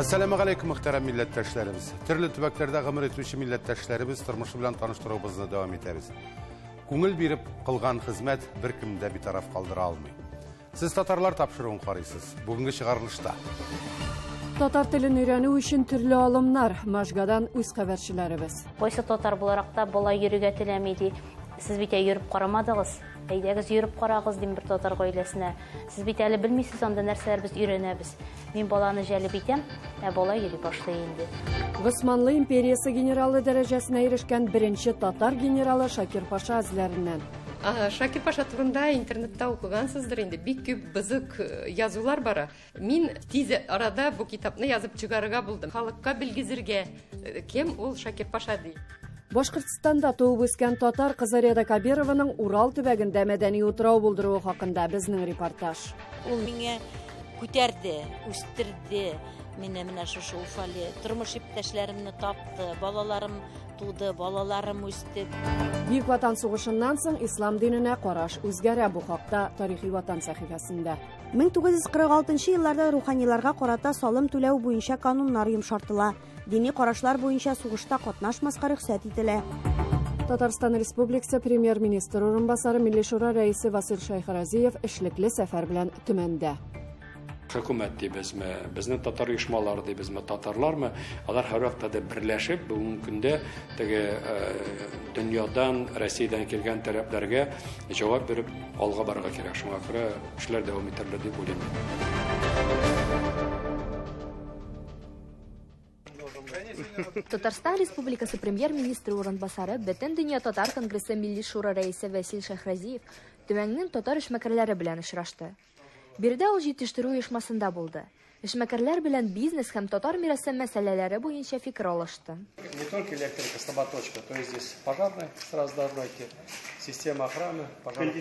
Әссәламегаләйкүм, мөхтәрәм милләттәшләребез. Төрле төбәкләрдә гомер итүче милләттәшләребез тормышы белән таныштыруыбызны дәвам итәбез. Күңел биреп кылган хезмәт беркемне дә битараф калдыра алмый. Сез татарлар тапшыруын карыйсыз. Бүгенге чыгарылышта. Татар телен өйрәнү өчен төрле алымнар. Можгадан үз хәбәрчеләребез. Кайсы татар буларак та бала йөрергә теләми ди. Сез бит йөреп карамадыгыз. Әйдәгез йөреп карагыз дим бер татар гаиләсенә. Сез бит әле белмисез анда нәрсәләр без өйрәнәбез. Мин баланы җәлеп итәм, ә бала йөри башлый инде. Госманлы империясе генералы дәрәҗәсенә ирешкән беренче татар генералы Шакир Паша эзләреннән. Шакир Паша турында интернетта укыгансыздыр инде, бик күп бызык язулар бара. Мин тиз арада бу китапны язып чыгарырга булдым. Халыкка белгезергә, кем ул Шакир Паша ди. Башкортстанда туып үскән татар кызы Реда Кабированың Урал төбәгендә мәдәни утрау булдыруы хакында безнең репортаж. Ул миңа күтәрде, үстерде. Мине менә шушы Уфале тормыш иптәшләремне тапты, балаларым туды, балаларым үсте. Бөек Ватан сугышыннан соң ислам диненә караш үзгәрә, бу хакта Тарихи Ватан сәхифәсендә. 1946 елларда руханиларга карата салым түләү буенча кануннар йомшартыла. Дини карашлар буенча сугышта катнашмаска рөхсәт ителә. Татарстан Республикасы премьер-министры урынбасары Милли Шура рәисе Васил Шәйхразиев эшлекле сәфәр белән Төмәндә. Хөкүмәт дибезме, безнең татар оешмалары дибезме, татарлармы, алар һәрвакытта да берләшеп, бүгенге көндә теге дөньядан, Россиядән килгән таләпләргә җавап биреп алга барырга кирәк. Шуңа күрә эшләр дәвам итәрләр дип уйлыйм. Татарстан Республикасы премьер-министры урынбасары, Бөтендөнья татар конгрессы Милли Шура рәисе Васил Шәйхразиев Төмәннең татар эшмәкәрләре белән очрашты. Биредә ул җитештерү оешмасында булды. Эшмәкәрләр белән бизнес һәм татар мирасы мәсьәләләре буенча фикер алышты. Не только электрика, слаботочка, то есть здесь пожарная сразу должна идти, система охраны, пожарная.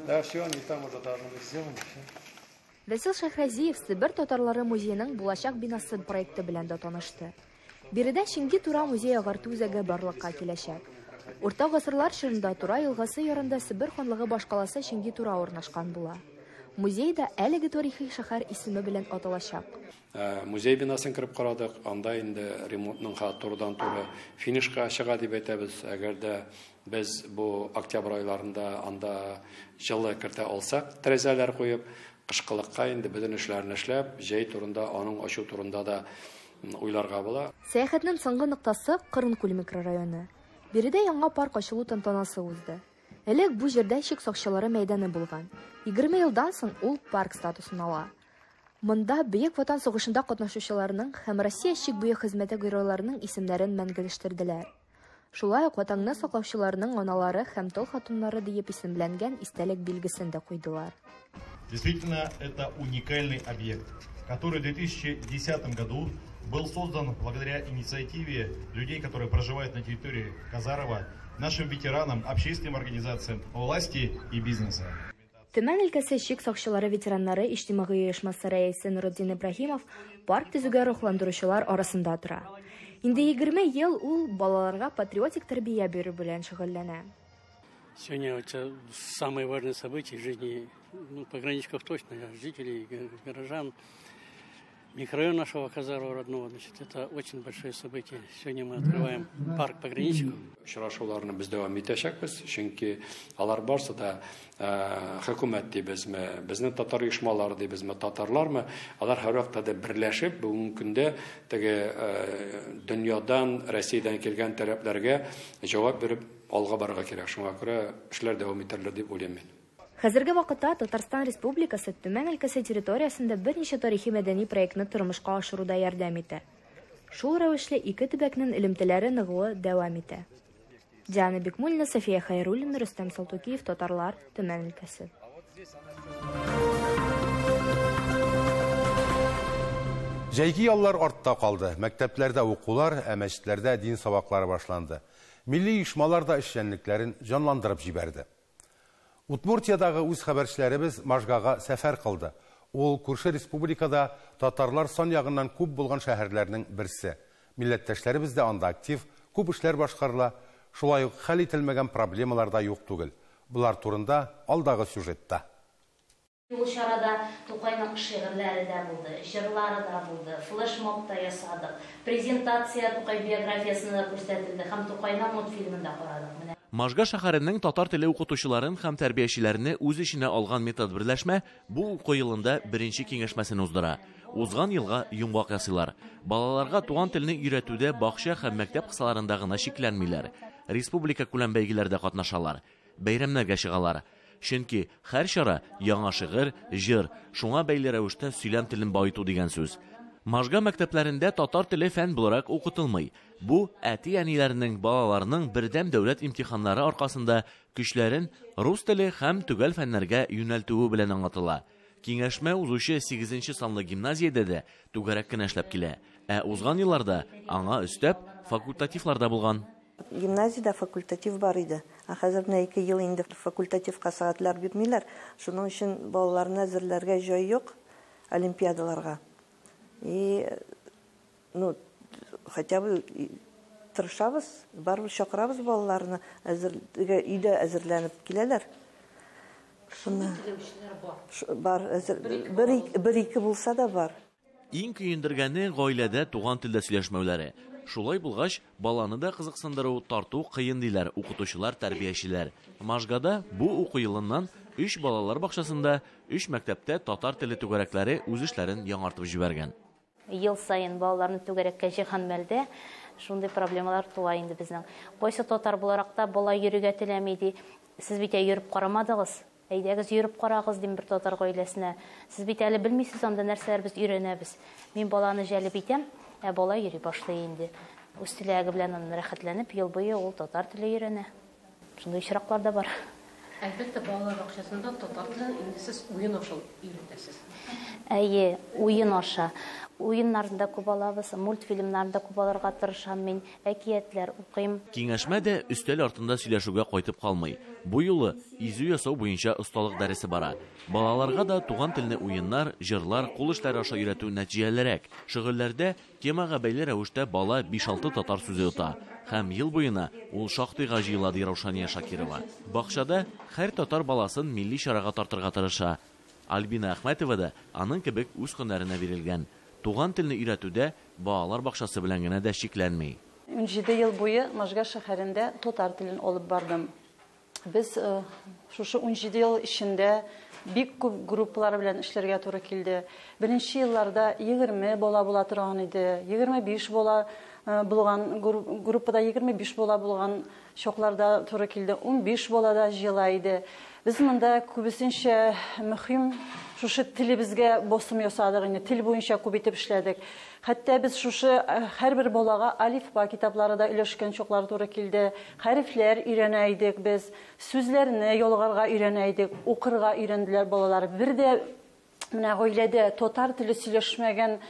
Да, все, они там уже должны быть сделаны. Васил Шәйхразиев Себер татарлары музееның булачак бинасы проекты белән дә танышты. Биредә Чинги Тура музей агарту үзәге барлыкка киләчәк. Урта гасырлар чорында Тура елгасы ярында Себер ханлыгы башкаласы Чинги Тура урнашкан була. Музей да әлеге тарихи шәһәр исеме белән аталачак. Музей бинасын кереп карадык, анда инде ремонтның турыдан-туры финишка чыга дип әйтәбез. Әгәр дә без бу октябрь айларында анда җылы кертә алсак, тәрәзәләр куеп, кышкылыкка инде бөтен эшләрне эшләп, җәй турында, аның ачу турында да уйларга була. Сәяхәтнең соңгы ноктасы Кырынкүл микрорайоны. Биредә яңа парк ачылу тантанасы узды. Элек бу җирдә чик сакчылары мәйданы булган. 20 елдан соң ул парк статусын ала. Монда Бөек Ватан сугышында катнашучыларның һәм Россия чик буе хезмәте геройларының исемнәрен мәңгеләштерделәр. Шулай ук ватанны саклаучыларның аналары һәм тол хатыннары диеп исемләнгән истәлек билгесен дә куйдылар. Действительно, это уникальный объект, который в 2010 году был создан благодаря инициативе людей, которые проживают на территории Казарова, нашим ветеранам, общественным организациям, власти и бизнеса. Төмән өлкәсе чик сакчылары ветераннары иҗтимагый оешмасы рәисе Нуретдин Ибраһимов парк төзүгә рухландыручылар арасында тора. Инде 20 ел ул балаларга патриотик тәрбия бирү белән шөгыльләнә. Сегодня это самое важное событие в жизни, пограничников точно, жителей, горожан, микрорайона нашего Казарова родного. Значит, это очень большое событие. Сегодня мы открываем парк пограничников. Очрашуларны без дәвам итәчәкбез, чөнки алар барсы да хөкүмәт дибезме, безнең татар оешмалары дибезме, татарлармы, алар һәрвакытта да берләшеп, бүгенге көндә теге дөньядан, Россиядән килгән таләпләргә җавап биреп алга барырга кирәк. Шуңа күрә эшләр дәвам итәрләр дип уйлыйм мин. Хәзерге вакытта Татарстан Республикасы Төмән өлкәсе территориясендә берничә тарихи мәдәни проектны тормышка ашыруда ярдәм итә. Шул рәвешле ике төбәкнең элемтәләре ныгуы дәвам итә. Диана Бикмуллина, София Хайруллина, Рөстәм Салтукиев, Татарлар, Төмән өлкәсе. Җәйге яллар артта калды. Мәктәпләрдә укулар, ә мәчетләрдә дин сабаклары башланды. Милли оешмалар да эшчәнлекләрен җанландырып җибәрде. Удмуртиядагы үз хәбәрчеләребез Можгага сәфәр кылды. Ул күрше республикада татарлар сан ягыннан күп булган шәһәрләрнең берсе. Милләттәшләребез дә анда актив, күп эшләр башкарыла, шулай ук хәл ителмәгән проблемалар да юк түгел. Булар турында алдагы сюжетта. Ул чарада Тукайның шигырьләре дә булды, җырлары да булды, флешмоб та ясадык, презентация Тукай биографиясендә күрсәтелде һәм Тукайның мультфильмын да карадык. Менә. Можга шәһәренең татар теле укытучыларын һәм тәрбиячеләрне үз эченә алган метод берләшмә бу уку елында беренче киңәшмәсен уздыра. Узган елга йомгак ясыйлар. Балаларга туган телне өйрәтүдә бакча һәм мәктәп кысаларында гына чикләнмиләр. Республика күләм бәйгеләрдә катнашалар, бәйрәмнәргә чыгалар. Чөнки һәр чара яңа шигырь, җыр, шуңа бәйле рәвештә сөйләм телен баету дигән сүз. Можга мәктәпләрендә татар теле фән буларак укытылмый. Бу әти-әниләрнең, балаларның бердәм дәүләт имтиханнары аркасында көчләрен рус теле һәм төгәл фәннәргә юнәлтүе белән аңлатыла. Киңәшмә узучы 8 санлы гимназиядә дә түгәрәк кенә эшләп килә. Ә узган елларда аңа өстәп факультативлар да булган. Гимназиядә факультатив бар иде. Ә хәзер менә 2 ел инде факультативка сәгатьләр бирмиләр. Шуның өчен балаларны әзерләргә җай юк олимпиадаларга. И, ну, хотя бы тырышабыз, барыбер чакырабыз балаларны, әзергә өйдә әзерләнеп киләләр. Шуны бар, әзер, бер-ике булса да бар. Иң көендергәне гаиләдә туган телдә сөйләшмәүләре. Шулай булгач, баланы да кызыксындыру, тарту кыен диләр укытучылар, тәрбиячеләр. Можгада бу уку елыннан 3 балалар бакчасында, 3 мәктәптә татар теле түгәрәкләре үз эшләрен яңартып җибәргән. Ел саен балаларны түгәрәккә җыйган мәлдә шундый проблемалар туа инде безнең. Кайсы татар буларак та бала йөрергә теләми ди. Сез бит йөреп карамадыгыз. Әйдәгез йөреп карагыз дим бер татар гаиләсенә. Сез бит әле белмисез анда нәрсәләр без өйрәнәбез. Мин баланы җәлеп итәм, ә бала йөри башлый инде. Үз теләге белән аны рәхәтләнеп ел буе ул татар теле өйрәнә. Шундый очраклар да бар. Әлбәттә, балалар бакчасында татар телен инде сез уен аша өйрәтәсез. Әйе, уен аша. Уеннарны да күп алабыз, мультфильмнарны да күп алырга тырышам мин, әкиятләр укыйм. Киңәшмә дә өстәл артында сөйләшүгә кайтып калмый. Бу юлы изү ясау буенча осталык дәресе бара. Балаларга да туган телне уеннар, җырлар, кул эшләре аша өйрәтү нәтиҗәлерәк. Шөгыльләрдә темага бәйле рәвештә бала 5-6 татар сүзе ота. Һәм ел буена ул шактыйга җыела, ди Раушания Шакирова. Бакчада һәр татар баласын милли чарага тартырга тырыша. Альбина Әхмәтова да аның кебек үз һөнәренә бирелгән. Туган телне өйрәтүдә балалар бакчасы белән генә дә чикләнми. 17 ел буе Можга шәһәрендә татар телен алып бардым. Без шушы 17 ел эчендә бик күп группалар белән эшләргә туры килде. Беренче елларда 20 бала була торган иде. 25 бала булган группада 25 бала булган чакларда туры килде. 15 бала да җыела иде. Без монда күбесенчә мөһим шушы телебезгә басым ясадык инде, тел буенча күп итеп эшләдек. Хәтта без шушы һәрбер балага алифба китаплары да өләшкән чаклар туры килде. Хәрефләр өйрәнә идек без, сүзләрне ялгарга өйрәнә идек, укырга өйрәнделәр балалар. Бер дә менә гаиләдә татар теле сөйләшмәгән,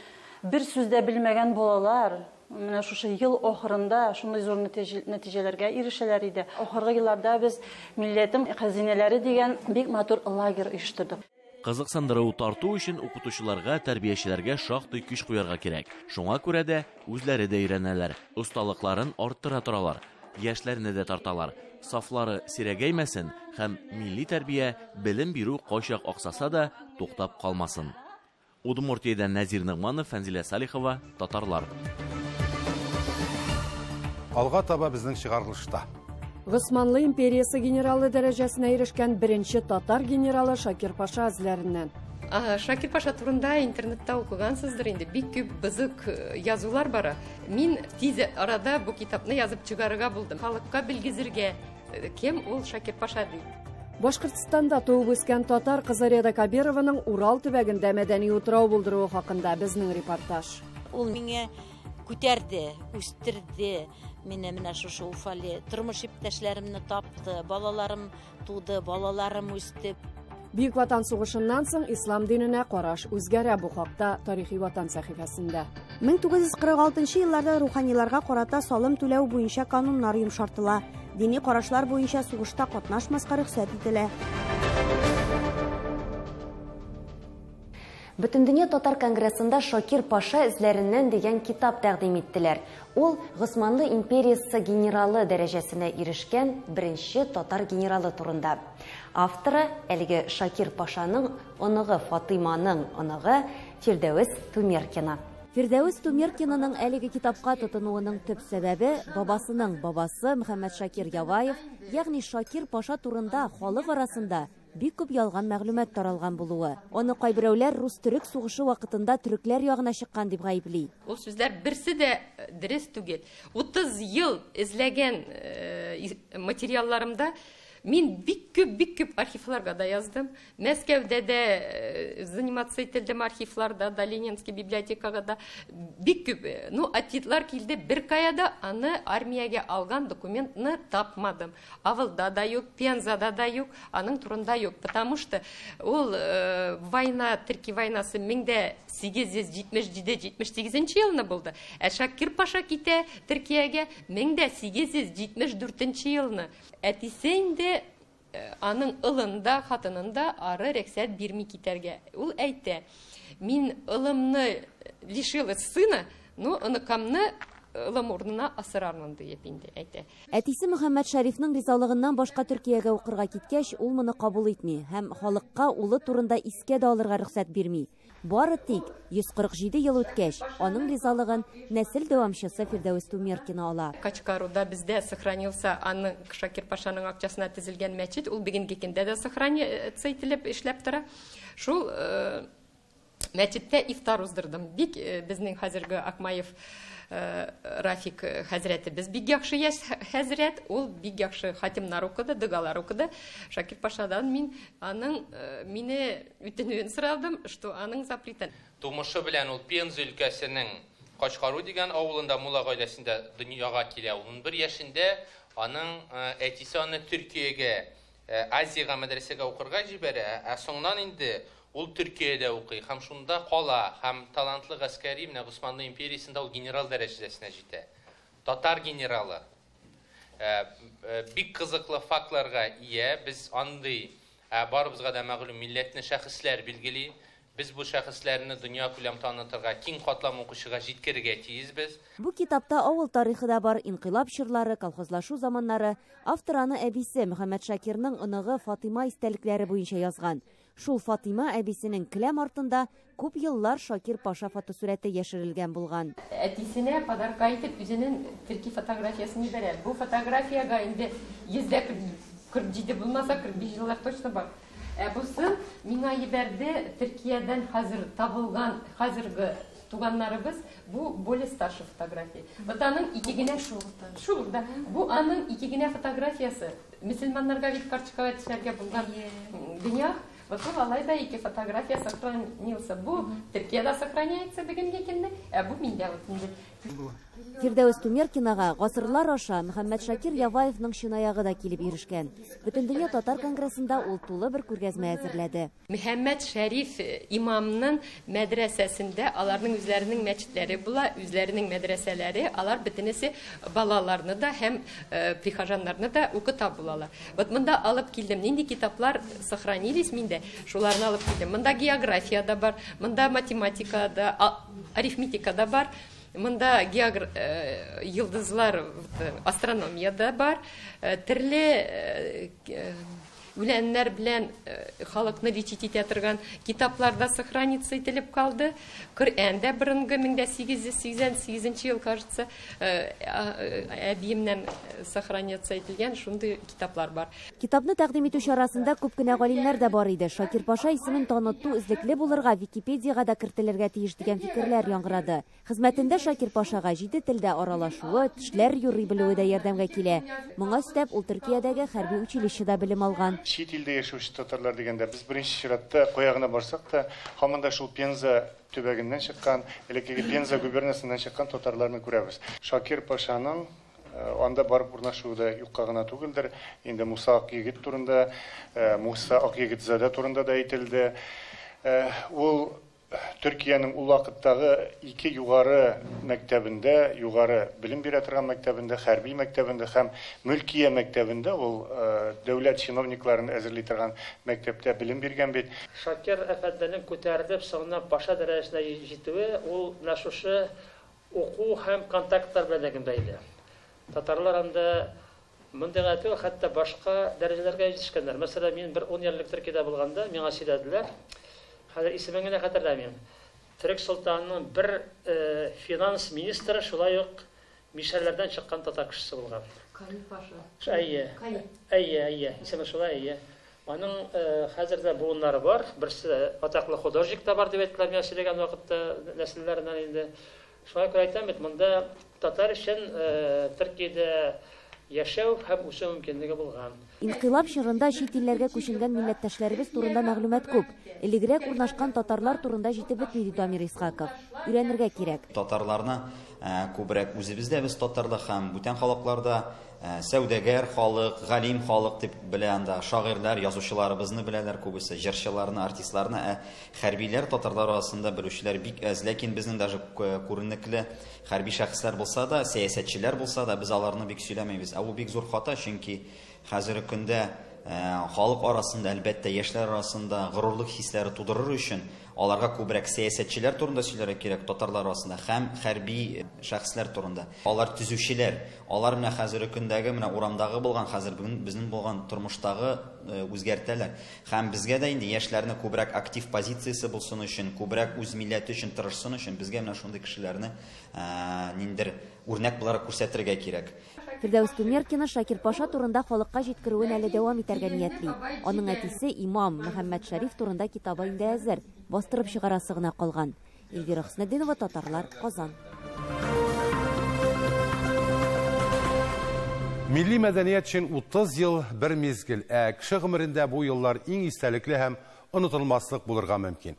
бер сүз дә белмәгән балалар менә шушы ел ахырында шундый зур нәтиҗәләргә ирешәләр иде. Ахыргы елларда без Милләтем хәзинәләре дигән бик матур лагерь оештырдык. Кызыксындыру, тарту өчен укытучыларга, тәрбиячеләргә шактый көч куярга кирәк. Шуңа күрә дә үзләре дә өйрәнәләр, осталыкларын арттыра торалар, яшьләрне дә тарталар. Сафлары сирәгәймәсен һәм милли тәрбия, белем бирү кайчак аксаса да туктап калмасын. Удмуртиядән Нәзир Нигманов, Фәнзилә Салихова, Татарлар. Алга таба безнең чыгарылышта. Госманлы империясе генералы дәрәҗәсенә ирешкән беренче татар генералы Шакир Паша эзләреннән. Шакир Паша турында интернетта укыгансыздыр инде, бик күп бызык язулар бара. Мин тиз арада бу китапны язып чыгарырга булдым. Халыкка белгезергә, кем ул Шакир Паша ди. Башкортстанда туып үскән татар кызы Реда Кабированың Урал төбәгендә мәдәни утрау булдыруы хакында безнең репортаж. Ул миңа күтәрде, үстерде. Мине менә шушы Уфале тормыш иптәшләремне тапты, балаларым туды, балаларым үсте. Бөек Ватан сугышыннан соң ислам диненә караш үзгәрә, бу хакта Тарихи Ватан сәхифәсендә. 1946 елларда руханиларга карата салым түләү буенча кануннар йомшартыла. Дини карашлар буенча сугышта катнашмаска рөхсәт ителә. Бөтендөнья татар конгрессында Шакир Паша эзләреннән дигән китап тәкъдим иттеләр. Ул Госманлы империясе генералы дәрәҗәсенә ирешкән беренче татар генералы турында. Авторы әлеге Шакир Пашаның оныгы Фатыйманың оныгы Фирдәвес Тумеркина. Фирдәвес Тумеркинаның әлеге китапка тотынуының төп сәбәбе бабасының бабасы Мөхәммәтшакир Яваев, ягъни Шакир Паша турында халык арасында бик күп ялган мәгълүмат таралган булуы. Аны кайберәүләр рус-төрек сугышы вакытында төрекләр ягына чыккан дип гаепли. Ул сүзләр берсе дә дөрес түгел. 30 ел эзләгән материалларымда мин бик күп архивларга да яздым. Мәскәүдә дә заниматься ителдем архивларда да, Ленинский библиотекага да. Бик күп. Ну, ответлар килде. Бер кая да аны армиягә алган документны тапмадым. Авылда да юк, Пензада да юк, аның турында юк. Потому что ул война, Төрки войнасы 1877-78 елны булды. Ә Шакир Паша китә Төркиягә 1874 елны. Әтисе инде аның ылында, хатынында ары рөхсәт бирми китәргә. Ул әйтә, мин ылымны лишила сына, но оныкамны ылым урынына асырармын диеп инде әйтә. Әтисе Мөхәммәтшәрифның ризалыгыннан башка Төркиягә укырга киткәч, ул моны кабул итми һәм халыкка улы турында искә дә алырга рөхсәт бирми. Бары тик 147 ел үткәч, аның ризалыгын нәсел дәвамчысы Фирдәвес Тумеркина ала. Качкаруда бездә сохранился аның Шакир Пашаның акчасына төзелгән мәчет, ул бүгенге көндә дә сохраняться ителеп эшләп тора. Шул мәчеттә ифтар уздырдым. Бик безнең хәзерге Акмаев Рафик хәзрәтебез бик яхшы яшь хәзрәт, ул бик яхшы хатимнар укыды, догалар укыды. Шакир Пашадан мин аның мине үтенүен сорадым, что аның запретен. Тумышы белән ул Пенза өлкәсенең Качкару дигән авылында мулла гаиләсендә дөньяга килә. 11 яшендә аның әтисе аны Төркиягә, Азиягә мәдрәсәгә укырга җибәрә, ә соңыннан инде ул Төркиядә укый һәм шунда кала, һәм талантлы гаскәри менә Госманлы империясендә ул генерал дәрәҗәсенә җитә. Татар генералы. Бик кызыклы фактларга ия. Без андый барыбызга да мәгълүм милләтне шәхесләр билгели. Без бу шәхесләрне дөнья күләм танытырга, киң катлам укучыга җиткерергә тиешбез. Бу китапта авыл тарихы да бар, инкыйлаб чорлары, колхозлашу заманнары. Автор аны әбисе Мөхәммәтшакирның оныгы Фатыйма истәлекләре буенча язган. Шул Фатыйма әбисенең келәм артында күп еллар Шакир Паша фотосурәте яшерелгән булган. Әтисенә подарка итеп үзенең төрки фотографиясен җибәрә. Бу фотографиягә инде 147 булмаса 45 еллар точно бар. Ә бусы миңа җибәрде Төркиядән хәзер табылган хәзерге туганнарыбыз, бу более старше фотография. Вот аның ике генә шул, да. Бу аның ике генә фотографиясе. Мөселманнарга бит карточкага төшәргә булган дөнья. Вот ул алай да ике фотография сохранился. Бу Төркиядә сохраняется бүгенге көндә, ә бу миндә вот инде. Фирдәвес Тумеркинага гасырлар аша Мөхәммәтшакир Яваевның чынаягы да килеп ирешкән. Бөтендөнья татар конгрессында ул тулы бер күргәзмә әзерләде. Мөхәммәтшәриф имамның мәдрәсәсендә аларның үзләренең мәчетләре була, үзләренең мәдрәсәләре, алар бөтенесе балаларны да һәм прихожаннарны да укыта булалар. Вот монда алып килдем, нинди китаплар сохранились миндә, шуларны алып килдем. Монда география да бар, монда математика да, арифметика да бар. Монда йолдызлар, астрономия да бар, төрле үләннәр белән халыкны лечить итә торган китаплар да сохраниться ителеп калды. Коръән дә борынгы 1888 ел, кажется, әбиемнән сохраняться ителгән шундый китаплар бар. Китапны тәкъдим итү чарасында күп кенә галимнәр дә бар иде. Шакир Паша исемен таныту эзлекле булырга, Википедиягә дә кертелергә тиеш дигән фикерләр яңгырады. Хезмәтендә Шакир Пашага 7 телдә аралашуы, тешләр юрый белүе дә ярдәмгә килә. Моңа өстәп ул Төркиядәге хәрби училищеда белем алган. Чит илдә яшәүче татарлар дигәндә без беренче чиратта кая гына барсак та, һаман да шул Пенза төбәгеннән чыккан, элеккеге Пенза губернасыннан чыккан татарларны күрәбез. Шакир Пашаның анда барып урнашуы да юкка гына түгелдер. Инде Муса Акъегет турында, Муса Акъегетзадә турында да әйтелде. Ул Төркиянең ул вакыттагы ике югары мәктәбендә, югары белем бирә торган мәктәбендә, хәрби мәктәбендә һәм мөлкия мәктәбендә, ул дәүләт чиновникларын әзерли торган мәктәптә белем биргән бит. Шакир әфәнденең күтәрелеп соңыннан паша дәрәҗәсенә җитүе ул менә шушы уку һәм контактлар белән дә бәйле. Татарлар анда мондый гына түгел, хәтта башка дәрәҗәләргә җитешкәннәр. Мәсәлән, мин бер 10 ел элек Төркиядә булганда, миңа сөйләделәр, хәзер исемен генә хәтерләмим. Төрек солтанының бер финанс министры шулай ук мишәрләрдән чыккан татар кешесе булган. Каи паша. Әйе. Әйе, әйе. Исеме шулай, әйе. Аның хәзер дә буыннары бар. Берсе атаклы художник та бар дип әйттеләр миңа сөйләгән вакытта нәселләреннән инде. Шуңа күрә әйтәм бит, монда татар өчен Төркиядә яшәү һәм үсү мөмкинлеге булган. Инкыйлаб чорында чит илләргә күченгән милләттәшләребез турында мәгълүмат күп. Элегрәк урнашкан татарлар турында җитеп бетми, ди Дамир Исхаков. Өйрәнергә кирәк. Татарларны күбрәк үзебездә без татарлык һәм бүтән халыкларда сәүдәгәр халык, галим халык дип белә анда. Шагыйрьләр, язучыларыбызны беләләр күбесе, җырчыларны, артистларны, ә хәрбиләр татарлар арасында белүчеләр бик әз. Ләкин безнең даже күренекле хәрби шәхесләр булса да, сәясәтчеләр булса да, без аларны бик сөйләмибез. Ә бу бик зур хата, чөнки хәзерге көндә халык арасында, әлбәттә, яшьләр арасында горурлык хисләре тудырыр өчен аларга күбрәк сәясәтчеләр турында сөйләргә кирәк, татарлар арасында һәм хәрби шәхесләр турында. Алар төзүчеләр, алар менә хәзерге көндәге, менә урамдагы булган, хәзер бүген безнең булган тормыштагы үзгәртәләр. Һәм безгә дә инде яшьләрне күбрәк актив позициясе булсын өчен, күбрәк үз милләте өчен тырышсын өчен безгә менә шундый кешеләрне ниндер үрнәк буларак күрсәтергә кирәк. Фирдәүс Тумеркина Шакир Паша турында халыкка җиткерүен әле дәвам итәргә ниятли. Аның әтисе имам Мөхәммәд Шәриф турында китабы инде әзер, бастырып чыгарасы гына калган. Эльвира Хөснетдинова, Татарлар, Казан. Милли мәдәният өчен 30 ел бер мизгел, ә кеше гомерендә бу еллар иң истәлекле һәм онытылмаслык булырга мөмкин.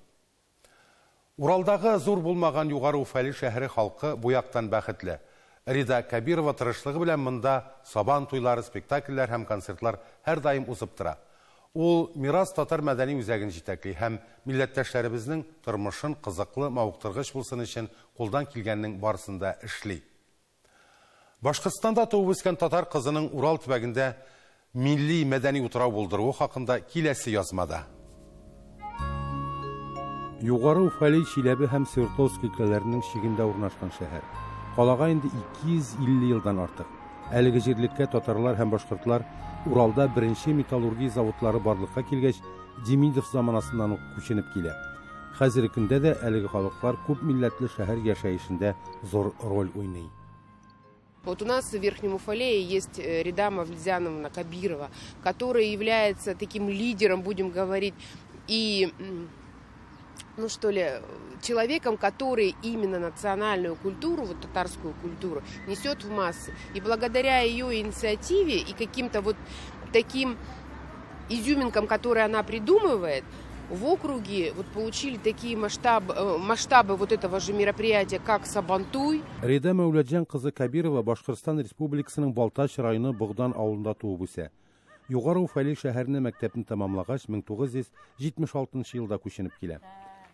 Уралдагы зур булмаган Югары Уфали шәһәре халкы бу яктан бәхетле. Рида Кабирова тырышлыгы белән монда сабан туйлары, спектакльләр һәм концертлар һәрдаим узып тора. Ул Мирас татар мәдәни үзәген җитәкли һәм милләттәшләребезнең тормышын кызыклы, мавыктыргыч булсын өчен кулдан килгәннең барысын да эшли. Башкортстанда туып үскән татар кызының Урал төбәгендә милли мәдәни утрау булдыруы хакында киләсе язмада. Югары Уфали Чиләбе һәм Свердловск өлкәләренең чигендә урнашкан шәһәр. Калага инде 250 елдан артык. Әлеге җирлеккә татарлар һәм башкортлар Уралда беренче металлургия заводлары барлыкка килгәч, Демидов заманасыннан ук күченеп килә. Хәзерге көндә дә әлеге халыклар күп милләтле шәһәр яшәешендә зур роль уйный. Вот у нас в Верхнем Уфалее есть Рида Мавлидзяновна Кабирова, которая является таким лидером, будем говорить, и, ну что ли, человеком, который именно национальную культуру, вот татарскую культуру, несет в массы. И благодаря ее инициативе и каким-то вот таким изюминкам, которые она придумывает, в округе вот получили такие масштабы вот этого же мероприятия, как Сабантуй. Рида Мәүләтҗан кызы Кабирова Башкортстан Республикасының Балтач районы Богдан авылында туып үсә. Югары Уфали шәһәренә мәктәпне тәмамлагач, 1976 елда күченеп килә.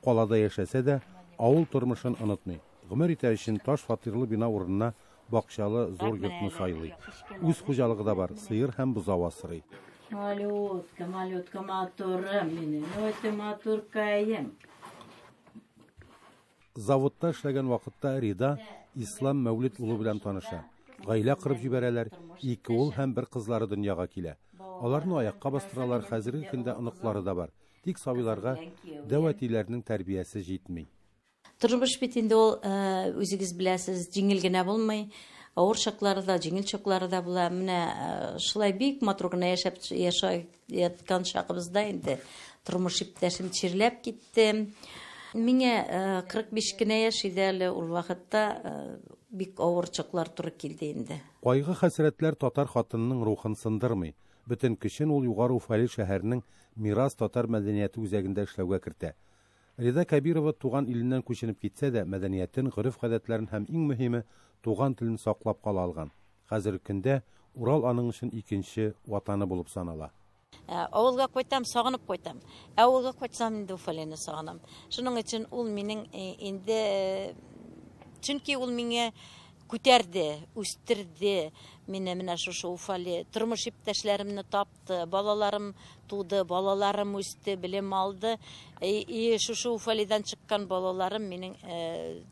Калада яшәсә дә, авыл тормышын онытмый. Гомер итәр өчен таш фатирлы бина урынына бакчалы зур йортны сайлый. Үз хуҗалыгы да бар, сыер һәм бозау асрый. Малютка, малютка, матурым минем, ой ты матуркаем. Заводта эшләгән вакытта Рида Ислам Мәүлид улы белән таныша. Гаилә корып җибәрәләр, ике ул һәм бер кызлары дөньяга килә. Аларны аякка бастыралар, хәзерге көндә оныклары да бар. Тик сабыйларга дәү әтиләренең тәрбиясе җитми. Тормыш бит инде ул, үзегез беләсез, җиңел генә булмый. Авыр чаклары да, җиңел чаклары да була. Менә шулай бик матур гына яшәп яткан чагыбызда инде тормыш иптәшем чирләп китте. Миңа 45 кенә яшь иде әле ул вакытта, бик авыр чаклар туры килде инде. Кайгы-хәсрәтләр татар хатынының рухын сындырмый. Бөтен көчен ул Югары Уфали шәһәренең Мирас татар мәдәнияте үзәгендә эшләүгә кертә. Рида Кабирова туган иленнән күченеп китсә дә, мәдәниятен, гореф-гадәтләрен һәм иң мөһиме туган телен саклап кала алган. Хәзерге көндә Урал аның өчен икенче ватаны булып санала. Авылга кайтам, сагынып кайтам. Авылга кайтсам инде Уфалейны сагынам. Шуның өчен ул минең инде, чөнки ул миңа күтәрде, үстерде. Мине менә шушы Уфалей, тормыш иптәшләремне тапты, балаларым туды, балаларым үсте, белем алды. И шушы Уфалейдан чыккан балаларым минең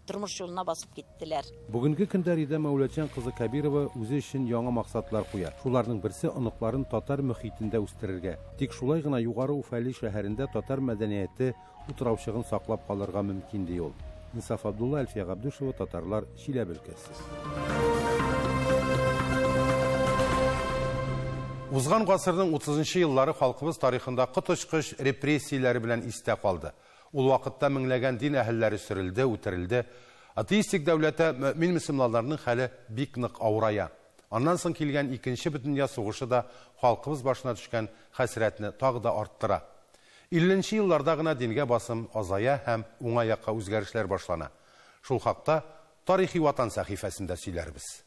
тормыш юлына басып киттеләр. Бүгенге көндә Рида Мәүләтҗан кызы Кәбирова үзе өчен яңа максатлар куя. Шуларның берсе оныкларын татар мөхитендә үстерергә. Тик шулай гына Югары Уфалей шәһәрендә татар мәдәнияте утраучыгын саклап калырга мөмкин, ди ул. Инсаф Абдулла, Әлфия Габдушева, Татарлар, Чиләбе өлкәсе. Узган гасырның 30 еллары халкыбыз тарихында коточкыч репрессияләре белән истә калды. Ул вакытта меңләгән дин әһелләре сөрелде, үтерелде. Атеистик дәүләттә мөмин мөселманнарның хәле бик нык авырая. Аннан соң килгән икенче бөтендөнья сугышы да халкыбыз башына төшкән хәсрәтне тагы да арттыра. 50 елларда гына дингә басым азая һәм уңай якка үзгәрешләр башлана. Шул хакта Тарихи Ватан сәхифәсендә сөйләрбез.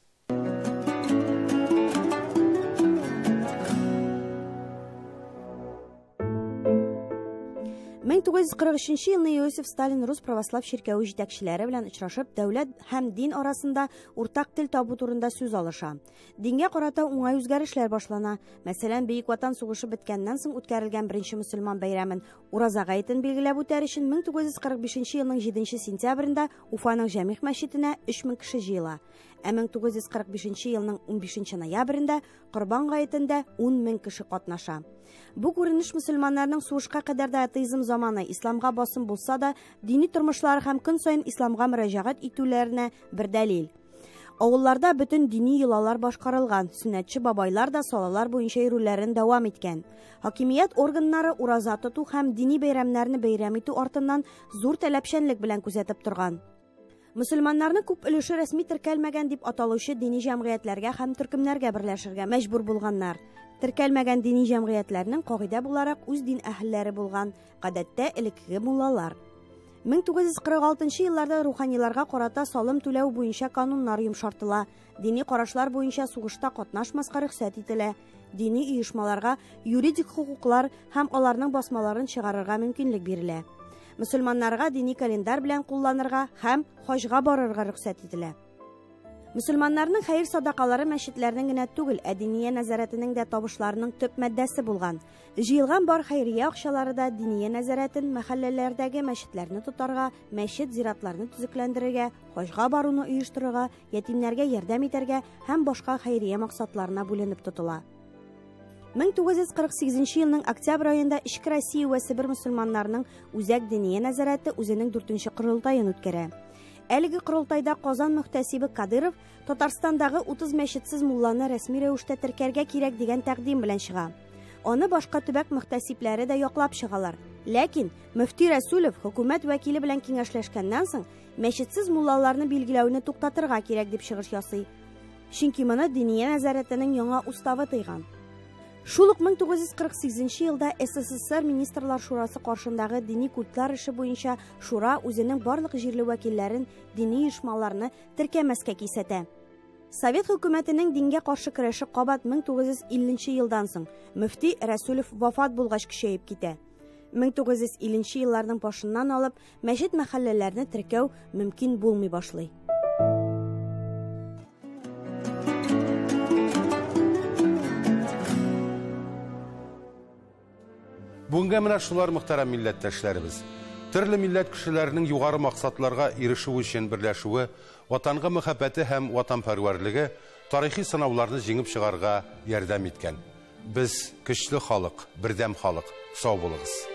Мең 1943 елны Иосиф Сталин Рус православ чиркәве җитәкчеләре белән очрашып, дәүләт һәм дин арасында уртак тел табу турында сүз алыша. Дингә карата уңай үзгәрешләр башлана. Мәсәлән, Бөек Ватан сугышы беткәннән соң үткәрелгән беренче мөселман бәйрәмен Ураза гаетен билгеләп үтәр өчен 1945 елның 7 сентябрендә Уфаның Җәмигъ мәчетенә 3000 кеше җыела. Ә 1945 елның 15 ноябрендә Корбан гаетендә 10 000 кеше катнаша. Бу күренеш мөселманнарның сугышка кадәр дә атеизм заманы, исламга басым булса да, дини тормышлары һәм көн саен исламга мөрәҗәгать итүләренә бер дәлил. Авылларда бөтен дини йолалар башкарылган, сөннәтче бабайлар да салалар буенча йөрүләрен дәвам иткән. Хакимият органнары ураза тоту һәм дини бәйрәмнәрне бәйрәм итү артыннан зур таләпчәнлек белән күзәтеп торган. Мөселманнарның күп өлеше рәсми теркәлмәгән дип аталучы дини җәмгыятьләргә һәм төркемнәргә берләшергә мәҗбүр булганнар. Теркәлмәгән дини җәмгыятьләрнең кагыйдә буларак үз дин әһелләре булган, гадәттә элеккеге муллалар. 1946 елларда руханиларга карата салым түләү буенча кануннар йомшартыла, дини карашлар буенча сугышта катнашмаска рөхсәт ителә, дини оешмаларга юридик хокуклар һәм аларның басмаларын чыгарырга мөмкинлек бирелә. Мөселманнарга дини календарь белән кулланырга һәм хаҗга барырга рөхсәт ителә. Мөселманнарның хәер садакалары мәчетләрнең генә түгел, ә диния нәзарәтенең дә табышларының төп маддәсе булган. Җыелган бар хәйрия акчалары да диния нәзарәтен мәхәлләләрдәге мәчетләрне тотарга, мәчет зиратларны төзекләндерергә, хаҗга баруны оештырырга, ятимнәргә ярдәм итәргә һәм башка хәйрия максатларына бүленеп тотыла. 1948 елның октябрь аенда Эчке Россия вә Себер мөселманнарының Үзәк диния нәзарәте үзенең 4нче корылтаен үткәрә. Әлеге корылтайда Казан мөхтәсибе Кадыров Татарстандагы 30 мәчетсез мулланы рәсми рәвештә теркәргә кирәк дигән тәкъдим белән чыга. Аны башка төбәк мөхтәсибләре дә яклап чыгалар. Ләкин мөфти Рәсүлев хөкүмәт вәкиле белән киңәшләшкәннән соң мәчетсез муллаларны билгеләүне туктатырга кирәк дип чыгыш ясый. Чөнки моны диния нәзарәтенең яңа уставы тыйган. Шул ук 1948 елда СССР Министрлар Шурасы каршындагы дини культлар эше буенча шура үзенең барлык җирле вәкилләрен дини оешмаларны теркәмәскә кисәтә. Совет хөкүмәтенең дингә каршы көрәше кабат 1950 елдан соң мөфти Рәсүлев вафат булгач көчәеп китә. 1950 елларның башыннан алып мәчет мәхәлләләрне теркәү мөмкин булмый башлый. Бүгенгә менә шулар, мөхтәрәм милләттәшләребез. Төрле милләт кешеләренең югары максатларга ирешү өчен берләшүе, ватанга мәхәббәте һәм ватанпәрвәрлеге тарихи сынауларны җиңеп чыгарга ярдәм иткән. Без көчле халык, бердәм халык. Сау булыгыз.